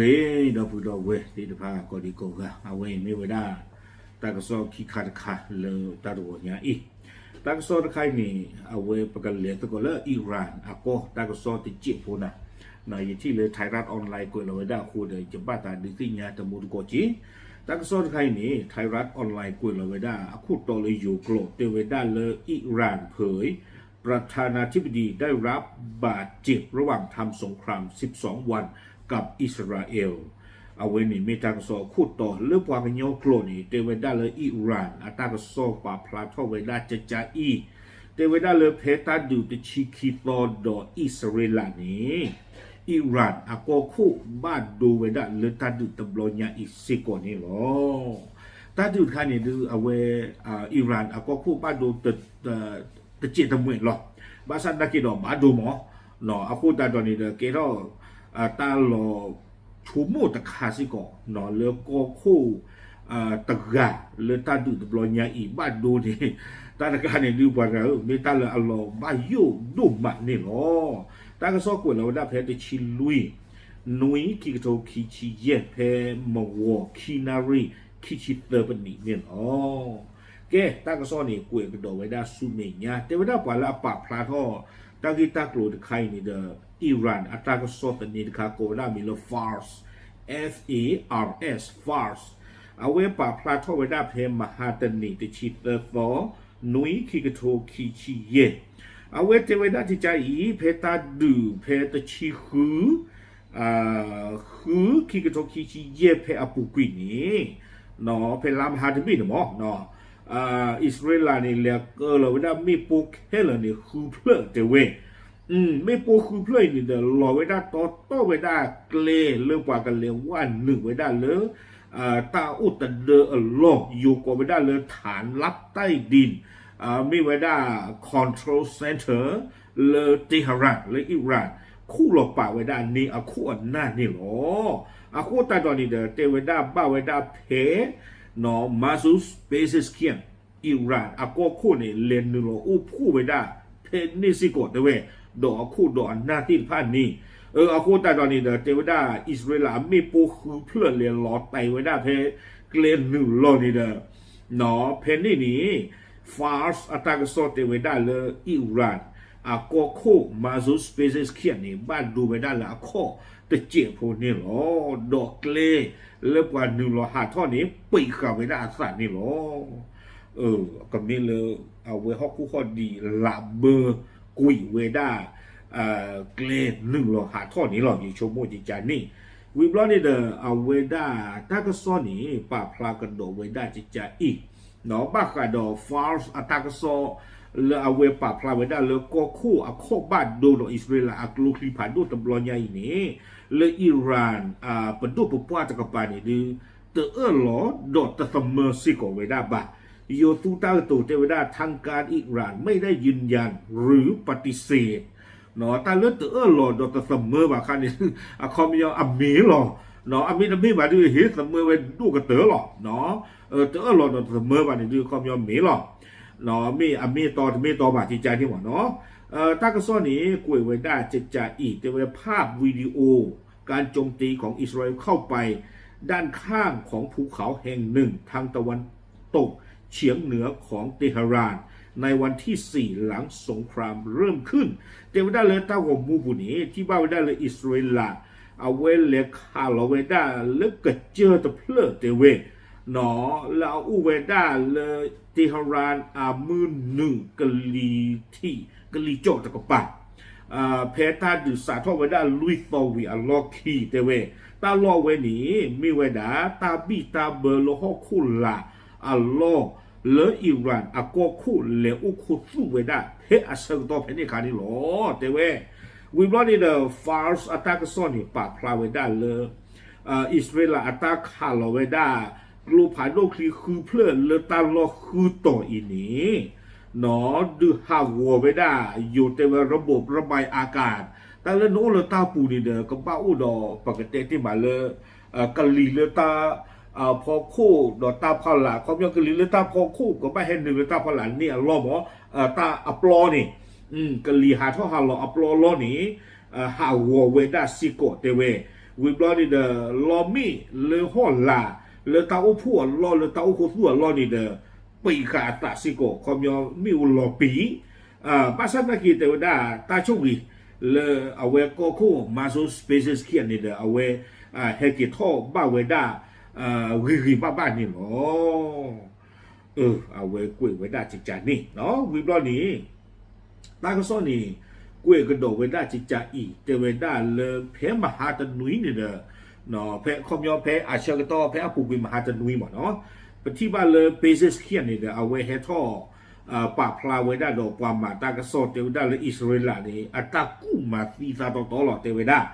ဂ့ၤ ဒီပုၢ်ဒီဝဲၢ်သ့ၣ်တဖၣ်ကိးဒံကိးဂၤ, အဝဲအံၤမ့ၢ်ဝဲဒၣ် တၢ်ကစီၣ်ခံခါတခါလၢတၢ်တဂီၤညါအံၤ, တၢ်ကစီၣ်တခါအံၤန့ၣ် အဝဲပကလဲၤသကိးလၢ Iran အကီၢ်တၢ်ကစီၣ်တစဲးဖိနၤ, ယထံၣ်လၢ Thairath Online ကွဲးလီၤဝဲဒၣ်အဃိဒီး ယဘၣ်သးဒုးသ့ၣ်ညါတမူတကိးက့ၤ, တၢ်ကစီၣ်တခါအံၤန့ၣ် Thairath Online ကွဲးလီၤဝဲဒၣ်အခိၣ်တီလၢယိၤကျိာ် တဲဝဲဒၣ်လၢ Iran เผย ประธานาธิบดีได้รับบาดเจ็บระหว่างทำสงครามสิบสองวันกับอิสราเอล အဝဲန့ၣ်မ့ၢ်တၢ်ကစီၣ်အခိၣ်တီလၢပှၤကညီကျိာ်န့ၣ် တဲဝဲဒၣ်လၢ Iran အတၢ်ကစီၣ်ပာ်ဖျါထီၣ်ဝဲဒၣ်ကကါအံၤ, တဲဝဲဒၣ်လၢဖဲတၢ်ဒုးတဆံခံသီဒီးအံၣ်စရ့လးန့ၣ် Iran အကီၢ်ခိၣ်ဘၣ်ဒိဝဲဒၣ်လၢတၢ်ဒုးတဘျီညါအံၤစ့ၢ်ကီးန့ၣ်လီၤ. တၢ်ဒုးတခါန့ၣ်ဒုးအဝဲ Iran အကီၢ်ခိၣ်ဘၣ်ဒိ တစဲးတမှဲာ်လီၤ. ဘၣ်ဆၣ်သနာ်က့ဒီးဘၣ်ဒိမး, အဃိသတးဒီးန့ၣ်ဒီး ကဲထီၣ် တၢ်လီၤဆိကမိၣ်တခါစ့ၢ်ကီး လၢကီၢ်ခိၣ်တဂၤလၢတၢ်ဒုးတဘျီညါအံၤဘၣ်ဒိန့ၣ်, တၢ်တခါန့ၣ်ဒုးပှၤတဂၤဧၢ မ့ၢ်တၢ်လၢအလီၤဘၣ်ယိၣ်ဒိၣ်မးန့ၣ်လီၤ. တၢ်ကစီၣ်ကွဲးလီၤဝဲဒၣ်ဖဲတဆံလွံၢ် နွံ ခံကထိခံဆံယဲၢ် ဖဲမဂီၤခံနၣ်ရံၣ်ခံဆံသၢပနံးန့ၣ်လီၤ. ကဲ တၢ်ကစီၣ်န့ၣ် ကွဲးကဒီးဝဲဒၣ်ဆူမဲာ်ညါ တဲဝဲဒၣ်ပှၤလၢအပာ်ဖျါထီၣ် တၢ်ဂ့ၢ်တၢ်ကျိၤတခါအံၤန့ၣ်ဒီး Iran အတၢ်ကစီၣ်သန့တခါ ကိးဝဲဒၣ်မံၤလၢ Fars, F A R S, Fars, အဝဲပာ်ဖျါထီၣ်ဝဲဒၣ်ဖဲမဟါတနံၤ တဆံသၢသီ နွံ ခံကထိခံဆံယဲၢ် အဝဲတဲဝဲဒၣ်ကကါအံၤ ဖဲတၢ်ဒုးဖဲတဆံဃု ဃု ခံကထိခံဆံယဲၢ် ဖဲအပူၤကွံာ်န့ၣ် ဖဲလါမဟါတဘ့ၣ်န့ၣ်မး အံၣ်စရ့လးန့ၣ် လဲၤကၢလီၤဝဲဒၣ်မ့ၣ်ပိၢ်ခဲလၢာ်န့ၣ် ဃုဖျၢၣ်တဲဝဲ, မ့ၣ်ပိၢ်ဃုဖျၢၣ်အံၤန့ၣ်ဒီး လီၤဝဲဒၣ်တီတီဝဲဒၣ်ကျဲလၢပှၤကလဲၤဝဲနုာ်ဝဲဒၣ်လၢ တၢ်အိၣ်တဒၢအလီၢ် ယိၤကိးဝဲဒၣ်လၢ ထၣ်လၢတၢ်ဒံၣ် မ့ၢ်ဝဲဒၣ် control center လၢ Tehran လၢ Iran ခူၣ်လီၤပာ်ဝဲဒၣ်န့ၣ်အခိၣ်အနၢ်န့ၣ်လီၤ. အဃိသတးဒီးန့ၣ်ဒီး တဲဝဲဒၣ်ဘၣ်ဝဲဒၣ်ဖဲ Mazuz Pezeshkian Iran အကီၢ်ခိၣ်န့ၣ် လဲၤနုာ်လီၤအိၣ်ဖှိၣ်ဝဲဒၣ်ဖဲန့ၣ်စ့ၢ်ကီးတဲဝဲ ဒီးအခိၣ်ဒီးအနၢ်သ့ၣ်တဖၣ်န့ၣ်, အဃိသတးဒီးန့ၣ်ဒီး တဲဝဲဒၣ် အံၣ်စရ့လးအမ့ၣ်ပိၢ်ဃုဖျၢၣ်လဲၤလီၤတဲာ်ဝဲဒၣ်ဖဲကျဲနုာ်လီၤန့ၣ်ဒီး ဖဲန့ၣ်န့ၣ် Fars အတၢ်ကစီၣ်တဲဝဲဒၣ်လၢ Iran အကီၢ်ခိၣ် Mazuz Pezeshkian န့ၣ် ဘၣ်ဒိဝဲဒၣ်လၢအခီၣ်တစဲးဖိန့ၣ်လီၤ. ဒီးကျဲလၢပှၤနုာ်လီၤဟးထီၣ်န့ၣ် ပံးဃာ်ဝဲဒၣ်အသးန့ၣ်လီၤ. ကမ့ၢ်လၢ အဝဲဟီၣ်ခိၣ်ဟီၣ်ဒံးလးဘၢကွံာ်ဝဲဒၣ် ကျဲနုာ်လီၤဟးထီၣ်န့ၣ်လီၤ ယဆိကမိၣ်ကကါန့ၣ်, ဝံၤဘျီန့ၣ်ဒီး အဝဲဒၣ်တၢ်ကစီၣ်န့ၣ် ပာ်ဖျါကဒီးဝဲဒၣ်ကကါအံၤ ဘၣ်ဃးဒီး Fars အတၢ်ကစီၣ် လၢအဝဲပာ်ဖျါဝဲဒၣ်လၢကီၢ်ခိၣ်အခီၣ်ဘၣ်ဒိဒီးအံၣ်စရ့လးအကျိချံဖးဒိၣ်တဘျီညါအံၤန့ၣ် လၢ Iran ပဒိၣ်ပပှၢ်တကပၤန့ၣ်ဒုး တအၢၣ်လီၤဒီးတသမၢစ့ၢ်ကီးဝဲဒၣ်ဘၣ်. ယိၤသူတၢ်ကတိၤတဲဝဲဒၣ် ทางการอิหร่านไม่ได้ยืนยันหรือปฏิเสธ တၢ်လၢတအၢၣ်လီၤဒီးတသမၢဘၣ်ခါန့ၣ် အခီပညီအမ့ၢ်လီၤ. အမ့ၢ်တမ့ၢ်ဘၣ်ဒုး ဟ့ၣ်သမၢဝဲဒိၣ်ကတၢၢ်လီၤ. တအၢၣ်လီၤဒီးတသမၢဘၣ်န့ၣ်ဒုး အခီပညီမ့ၢ်လီၤ. မ့ၢ်အမ့ၢ်တီတမ့ၢ်တီဘၣ် ကကါန့ၣ်မ့ၢ်နီၤ. တၢ်ကစီၣ်န့ၣ် ကွဲးဝဲဒၣ်ကကါအံၤ တဲဝဲ ภาพวิดีโอการโจมตีของอิสราเอลเข้าไปด้านข้างของภูเขาแห่งหนึ่งทางตะวัน ตกเฉียงเหนือของเตหะรานในวันที่สี่หลังสงครามเริ่มขึ้น တဲဝဲဒၣ်လၢတၢ်ဂီၤမူပူၤန့ၣ် ထံၣ်ဘၣ်ဝဲဒၣ်လၢအံၣ်စရ့လး အဝဲလဲၤခးလီၤဝဲဒၣ်လၢကစၢၢ်တဖျၢၣ်တဲဝဲ လၢအအိၣ်ဝဲဒၣ်လၢ Tehran အမုၢ်နုာ်ကလံၤထံး ကလံၤကၠီၣ်တကပၤ ဖဲတၢ်ဒုးစးထီၣ်ဝဲဒၣ်လွံၢ်သီဝံၤအလီၢ်ခံတဲဝဲ တၢ်လီၢ်ဝဲန့ၣ် မ့ၢ်ဝဲဒၣ်တၢ်ဘံၣ်တၢ်ဘၢလၢဟီၣ်ခိၣ်လာ်အလီၢ် လၢ Iran အကီၢ်ခိၣ်လဲၤအိၣ်ခူသူၣ်ဝဲဒၣ်ဖဲအဆၢကတီၢ်ဖဲန့ၣ်အခါန့ၣ်လီၤ တဲဝဲ. ဝံၤဘျီန့ၣ်ဒီး Fars အတၢ်ကစီၣ်န့ၣ် ပာ်ဖျါဝဲဒၣ်လၢ အံၣ်စရ့လးအတၢ်ခးလီၤဝဲဒၣ် ကျိဖးဒိၣ်ချံဃုဖျၢၣ်လၢတၢ်လီၢ်ဃုတီၤအံၤန့ၣ် ဒုးဟးဂီၤဝဲဒၣ် ယိၤတဲဝဲ ระบบระบายอากาศ တၢ်လၢနအိၣ်လၢတၢ်ပူၤန့ၣ်ဒီး ကဘၣ်အိၣ်ဒီးပကတဲတ့ၢ်မးလၢ ကလံၤလၢတၢ်ဖီခိၣ်ဒီးတၢ်ဖီလာ် ခီပညီကလံၤလၢတၢ်ဖီခိၣ် ကဘၣ်ဟဲနုာ်လၢတၢ်ဖီလာ်န့ၣ်အလီၢ်မး တၢ်အပျီန့ၣ် ကလံၤဟးထီၣ်ဟးလီၤအပျီလီၢ်န့ၣ် ဟးဂီၤဝဲဒၣ်စ့ၢ်ကီးတဲဝဲ ဝံၤဘျီန့ၣ်ဒီး လီၤမ့ၣ်လၢဟီၣ်လာ် လၢတၢ်အိၣ်ဖှိၣ်အလီၢ် လၢတၢ်အိၣ်ခူသူၣ်အလီၢ်န့ၣ်ဒီး ပံာ်ဃာ်အသးစ့ၢ်ကီး ခီပညီမ့ၣ်အူလီၤပံာ် ဘၣ်ဆၣ်သနာ်က့တဲဝဲဒၣ် တၢ်ဆိၣ်ဂ့ၤ လၢအဝဲကီၢ်ခိၣ် Mazo Pezeshkian န့ၣ်ဒီး အဝဲ ဟဲက့ၤထီၣ်ဘၣ်ဝဲဒၣ် ဂ့ၤဂ့ၤဘၣ်ဘၣ်န့ၣ်လီၤ. အဝဲကွဲးဝဲဒၣ်ကကန့ၣ် ဝံၤဘျီန့ၣ် တၢ်ကစီၣ်န့ၣ် ကွဲးကဒီးဝဲဒၣ်ကကအံၤ တဲဝဲဒၣ်လၢဖဲမဟါတနွံန့ၣ်ဒီး ဖဲခီပညီဖဲအဆၢကတီၢ် ဖဲအပူၤကွံာ်မဟါတနွံမ့ၢ်နီၤ ပထံၣ်ဘၣ်လၢ Pezeshkian န့ၣ်ဒီး အဝဲဟဲထီၣ် ပာ်ဖျါဝဲဒၣ်ဒီးပှၤမၤတၢ်ကစီၣ်တဲဝဲဒၣ်လၢ အံၣ်စရ့လးန့ၣ် အတၢ်ကူၣ်မၤသံသးတီတီလီၤ တဲဝဲဒၣ်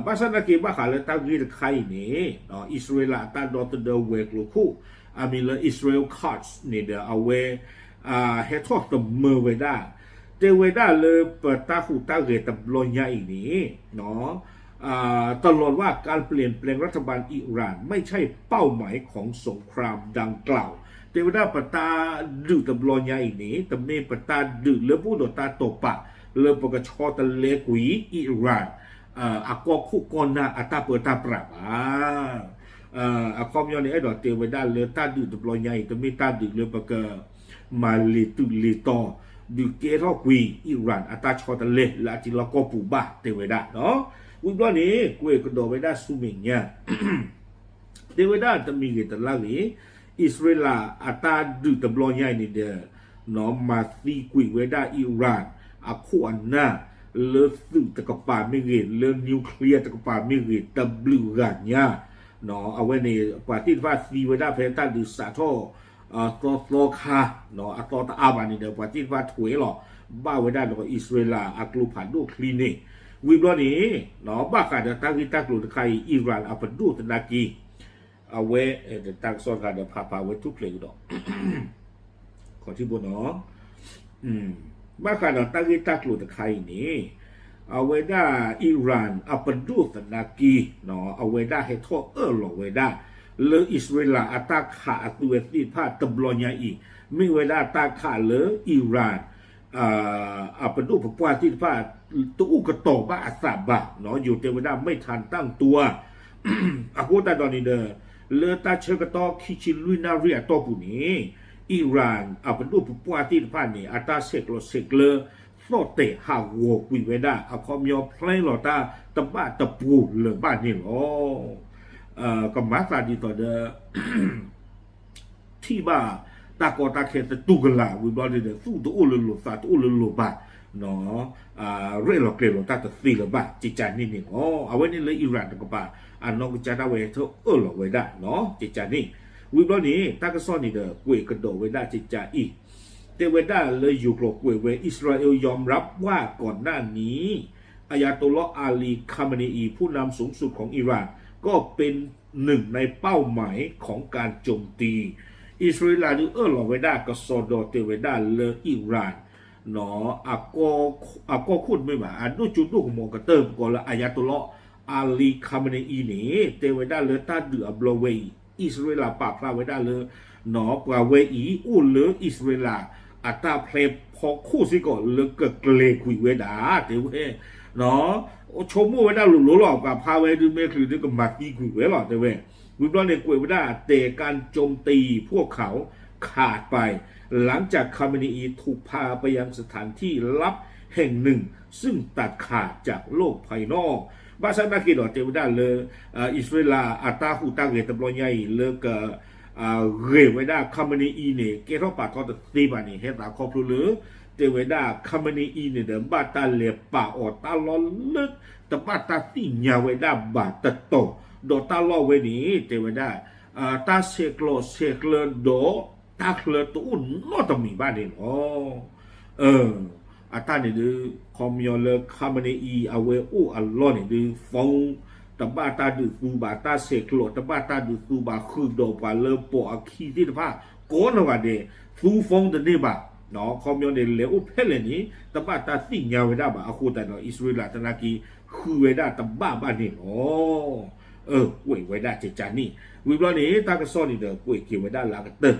ဘၣ်ဆၣ်သနာ်က့ဘၣ်ဃးလၢတၢ်ဂ့ၢ်တခါအံၤန့ၣ် အံၣ်စရ့လးအတၢ်ဒီသဒၢဝဲၤကျိၤခိၣ် အမံၤလၢ Israel Katz န့ၣ်ဒီး အဝဲ ဟဲထီၣ်သမၢဝဲဒၣ် တဲဝဲဒၣ်လၢပတၢ်ဟူးတၢ်ဂဲၤတဘျီညါအံၤန့ၣ် ตลอดว่าการเปลี่ยนแปลงรัฐบาลอิหร่านไม่ใช่เป้าหมายของสงครามดังกล่าว တဲဝဲဒၣ်ပတၢ်ဒုးတဘျီညါအံၤန့ၣ် တမ့ၢ်ပတၢ်ဒုးလၢပအိၣ်ဒီးတၢ်တိာ်ပာ် လၢပကဆီတလဲကွံာ် Iran အကီၢ်ခိၣ်ကီၢ်နၢ်အတၢ်ပၢတၢ်ပြးဘၣ် အခီပညီန့ၣ် အဲၣ်ဒိးတဲဝဲဒၣ်လၢတၢ်ဒုးတဘျီညါအံၤ တမ့ၢ်တၢ်ဒုးလၢပက မၤလ့ၤတုၤလ့ၤတီၤ ဒုးကဲထီၣ်ကွံာ် Iran အတၢ်ဆီတလဲလၢအထံလီၢ်ကီၢ်ပူၤဘၣ် တဲဝဲဒၣ်. ဝံၤဘျီန့ၣ် ကွဲးကဒီးဝဲဒၣ်ဆူမဲာ်ညါ တဲဝဲဒၣ်တမံၤဂ့ၤတလါဂ့ၤ အံၣ်စရ့လးအတၢ်ဒုးတဘျီညါအံၤန့ၣ်ဒီး မၤသံကွံာ်ဝဲဒၣ် Iran အခိၣ်အနၢ် လၢသုးတကပၤမ့ၢ်ဂ့ၤ လၢ nuclear တကပၤမ့ၢ်ဂ့ၤ တဘျုးဂၤညါ အဝဲန့ၣ် ပှၤသ့ၣ်တဖၣ်သံဝဲဒၣ်ဖဲတၢ်ဒုးစးထီၣ် သီသီခါ အသီတအါဘၣ်န့ၣ်ဒီး ပှၤသ့ၣ်တဖၣ်ထွဲလီၤ ဘၣ်ဝဲဒၣ်ဒီးအံၣ်စရ့လးအကျိဖးဒိၣ်ချံန့ၣ် ဝံၤဘျီန့ၣ် ဘၣ်ဃးဒီးတၢ်ဂ့ၢ်တၢ်ကျိၤတခါအံၤ Iran အပဒိၣ်သနာ်က့ အဝဲ တၢ်ကစီၣ်တခါဒီးဖးဖးဝဲထူၣ်ဖျဲးကဒီး ခီၣ်ထံးဘိနီၤ ဘၣ်ဃးဒီးတၢ်ဂ့ၢ်တၢ်ကျိၤတခါအံၤန့ၣ် အဝဲဒၣ် Iran အပဒိၣ်သနာ်က့ အဝဲဒၣ်ဟဲထီၣ်အၢၣ်လီၤဝဲဒၣ် လၢအံၣ်စရ့လးအတၢ်ခးအသုဝဲသ့ၣ်တဖၣ်တဘျီညါအံၤ မ့ၢ်ဝဲဒၣ်တၢ်ခးလၢ Iran အပဒိၣ်ပပှၢ်သ့ၣ်တဖၣ် တအိၣ်ကတီၤဘၣ်အသးဘၣ် ယိၤတဲဝဲဒၣ် ไม่ทันตั้งตัว အဃိသတးဒီးန့ၣ်ဒီး လၢတၢ်ဆၢကတီၢ်ခံဆံလွံၢ်နၣ်ရံၣ်အတီၢ်ပူၤန့ၣ် Iran အပဒိၣ်ပပှၢ်သ့ၣ်တဖၣ်န့ၣ် အတၢ်ဆဲးကျိးဆဲးကျၢ သီၣ်တဲာ်ဟးဂီၤကွံာ်ဝဲဒၣ် အခီပညီ plan လီၤတၢ်တဘၣ်တပှိၤလၢၤဘၣ်န့ၣ်လီၤ. ကမၤသးဒ်သိးဒီး ထံၣ်ဘၣ်တၢ်ကီတၢ်ခဲသတူၢ်ကလာ် ဝံၤဘျီန့ၣ်ဒီး သူၣ်တအိၣ်လၢလိၤသးတအိၣ်လၢလိၤဘၣ် ရဲၣ်လီၤကျဲၤလီၤတၢ်တသ့လၢၤဘၣ် ကကန့ၣ်န့ၣ်လီၤ. အဝဲန့ၣ်လၢ Iran တကပၤ အနီၢ်ကစၢ်ဒၣ်ဝဲထီၣ်အၢၣ်လီၤဝဲဒၣ် ကကန့ၣ် ဝံၤဘျီန့ၣ် တၢ်ကစီၣ်န့ၣ်ဒီး ကွဲးကဒီးဝဲဒၣ်ကကအံၤ တဲဝဲဒၣ်လၢယိၤကျိာ်ကွဲးဝဲ อิสราเอลยอมรับว่าก่อนหน้านี้ อายาโตลลอฮ์อาลี คาเมเนอี ผู้นำสูงสุดของอิหร่าน ก็เป็นหนึ่งในเป้าหมายของการโจมตี အံၣ်စရ့လးဒုးအၢၣ်လီၤဝဲဒၣ် ကစီဒီတဲဝဲဒၣ်လၢ Iran အကီၢ်ခိၣ်တမ့ၢ်ဘၣ် အဒိၣ်စိဒိၣ်ကမီၤကတၢၢ် ပကိးလၢ Ayatollah Ali Khamenei န့ၣ် တဲဝဲဒၣ်လၢတၢ်ဒုးအဘျီဝဲအံၤ အံၣ်စရ့လးပာ်ဖျါဝဲဒၣ်လၢ ပှၤဝဲအံၤ အိၣ်လၢအံၣ်စရ့လး အတၢ်ဖျဲးဖီခိၣ်စ့ၢ်ကီးလၢကကျဲၤကွံာ်ဝဲဒၣ် တဲဝဲ ဆိကမိၣ်ဝဲဒၣ်လိၤလိၤလီၤ ပှၤဖးဝဲဒုးမဲာ်ချံဒုးကမၤသံကွံာ်ဝဲလီၤ တဲဝဲ ဝံၤဘျီန့ၣ်ကွဲးဝဲဒၣ် แต่การโจมตีพวกเขาขาดไป หลังจาก คาเมเนอี ถูกพาไปยังสถานที่ลับแห่งหนึ่ง ซึ่งตัดขาดจากโลกภายนอก ဘၣ်ဆၣ်သနာ်က့ဒီးတဲဝဲဒၣ်လၢ အံၣ်စရ့လးအတၢ်ဟူးတၢ်ဂဲၤတဘျီညါအံၤ လၢက ဂဲၤဝဲဒၣ် ခါမနံအံန့ၣ် ကဲထီၣ်ပာ်ထီၣ်တသ့ဘၣ်န့ၣ် ဟဲသးခီဖျိလၢ တဲဝဲဒၣ် ခါမနံအံန့ၣ်ဒီး ဘၣ်တၢ်လဲၤပာ်အီၤတၢ်လီၢ်လၢ တဘၣ်တၢ်သ့ၣ်ညါဝဲဒၣ်ဘၣ်တတီၤ ဒီးတၢ်လီၢ်ဝဲန့ၣ် တဲဝဲဒၣ် တၢ်ဆဲးကျိးဆဲးကျၢဒီး တၢ်ချၢတအိၣ်နီတမံၤဘၣ်န့ၣ်လီၤ. အတၢ်န့ၣ်ဒုး ခီပညီလၢ ခါမနံအံ အဝဲအိၣ်အလီၢ်န့ၣ်ဒုး phone တဘၣ်တၢ်ဒုးသူဘၣ် တၢ်ဆဲးကျိးတဘၣ်တၢ်ဒုးသူဘၣ် ဃုာ်ဒီးပှၤလၢပိာ်အခံသ့ၣ်တဖၣ် ကိးနီၢ်ဂၤဒဲး သူ phone တန့ၢ်ဘၣ် ခီပညီန့ၣ် လဲၤအိၣ်ဖဲလဲၣ်န့ၣ် တဘၣ်တၢ်သ့ၣ်ညါဝဲဒၣ်ဘၣ် အဃိသတးဒီး အံၣ်စရ့လးသနာ်က့ ဃုဝဲဒၣ်တဘၣ်ဘၣ်န့ၣ်လီၤ. ကွဲးဝဲဒၣ်ကကန့ၣ် ဝံၤဘျီန့ၣ် တၢ်ကစီၣ်န့ၣ်ဒီး ကွဲးက့ၤဝဲဒၣ်လၢအကတၢၢ်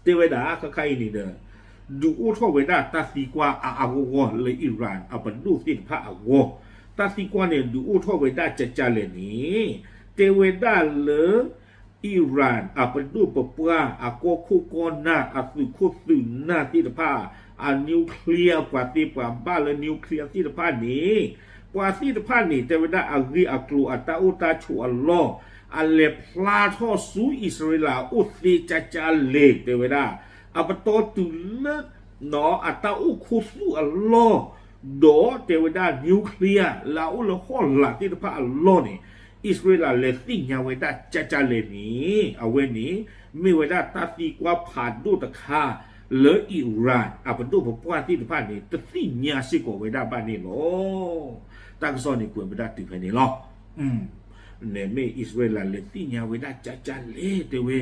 တဲဝဲဒၣ် ခါခါအံၤန့ၣ်ဒီး ဒုးအိၣ်ထီၣ်ဝဲဒၣ်တၢ်သံကွၢ်အါအါဂီၢ်ဂီၢ်လၢ Iran အပဒိၣ်သ့ၣ်တဖၣ်အဂီၢ် တၢ်သံကွၢ်န့ၣ် ဒုးအိၣ်ထီၣ်ဝဲဒၣ်ကကလဲၣ်န့ၣ် တဲဝဲဒၣ်လၢ Iran အပဒိၣ်ပပှၢ် အကီၢ်ခိၣ်ကီၢ်နၢ် အသုးခိၣ်သုးနၢ်သ့ၣ်တဖၣ် အ nuclear ပှၤသ့ပှၤဘၣ်လၢ nuclear သ့ၣ်တဖၣ်န့ၣ် ပှၤသ့ၣ်တဖၣ်န့ၣ် တဲဝဲဒၣ်အဂ့ၢ်အကျိၤအတၢ်အိၣ်တၢ်ဆိးအလီၢ် အလဲၤဖျါထီၣ်ဆူအံၣ်စရ့လးအအိၣ်သ့ကကလဲၣ် တဲဝဲဒၣ် အပတီၢ်တုၤလၢ အတၢ်အိၣ်ခူသူၣ်အလီၢ် ဒီးတဲဝဲဒၣ် nuclear လၢအအိၣ်လၢဟီၣ်လာ်သ့ၣ်တဖၣ်အလီၢ်န့ၣ် အံၣ်စရ့လးလဲၤသ့ၣ်ညါဝဲဒၣ်ကကလဲၣ်န့ၣ် အဝဲန့ၣ် မ့ၢ်ဝဲဒၣ်တၢ်သံကွၢ်ဖးဒိၣ်တခါ လၢ Iran အပဒိၣ်ပပှၢ်သ့ၣ်တဖၣ်န့ၣ် တသ့ၣ်ညါစ့ၢ်ကီးဝဲဒၣ်ဘၣ်န့ၣ်လီၤ. တၢ်ကစီၣ်န့ၣ်ကွဲးဝဲဒၣ်တုၤဖဲန့ၣ်လီၤ. န့ၣ်မ့ၢ်အံၣ်စရ့လးလဲၤသ့ၣ်ညါဝဲဒၣ်ကကလဲၣ်တဲဝဲ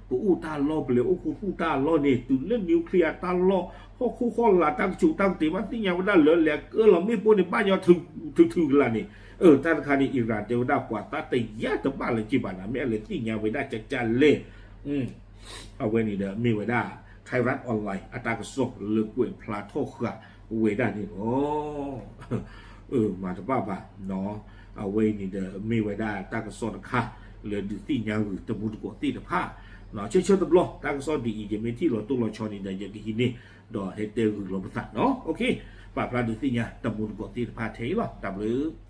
ပအိၣ်တၢ်လီၢ် ပလဲၤအိၣ်ခူသူၣ်တၢ်လီၢ်န့ၣ် တုၤလၢ nuclear တၢ်လီၢ် ဟီၣ်ခိၣ်ဟီၣ်လာ်တၢ်ကဆူးတၢ်ကတ့ၤဘၣ်သ့ၣ်ညါဝဲဒၣ်လၢလဲၤကၢလီၤမ့ၣ်ပိၢ်န့ၣ် ဘၣ်ညီထုးထုးကလာ်န့ၣ် အတၢ်တခါန့ၣ် Iran တဲဝဲဒၣ်ပှၤသးတယၢ်တဘၣ်လၢၤက့ၤဘၣ်နၤ မ့ၢ်အလဲၤသ့ၣ်ညါဝဲဒၣ်ကကလဲၣ် အဝဲန့ၣ်ဒီးမ့ၢ်ဝဲဒၣ် Thairath Online အတၢ်ကစီၣ်လၢကွဲးဖျါထီၣ်ဃာ်ဝဲဒၣ်န့ၣ်လီၤ. မၤတဘၣ်ဘၣ်, အဝဲအံၤန့ၣ်ဒီးမ့ၢ်ဝဲဒၣ်တၢ်ကစီၣ်တခါ လၢဒုးသ့ၣ်ညါဂုာ်တမူတကိးသ့ၣ်တဖၣ်, ဆၢဆၢတဘျီ တၢ်ကစီၣ်ဒ်အံၤ ယမ့ၢ်ထံၣ်လီၤတိၢ်လီၤဆီန့ၣ်ဒီး ယကဟံးန့ၢ် ဒီးဟဲတဲဂုာ်လီၤပသးနီၤ, ပာ်ဖျါဒုးသ့ၣ်ညါတမူတကိးသ့ၣ်တဖၣ်ထဲအံၤလီၤ. တၢ်ဘျုး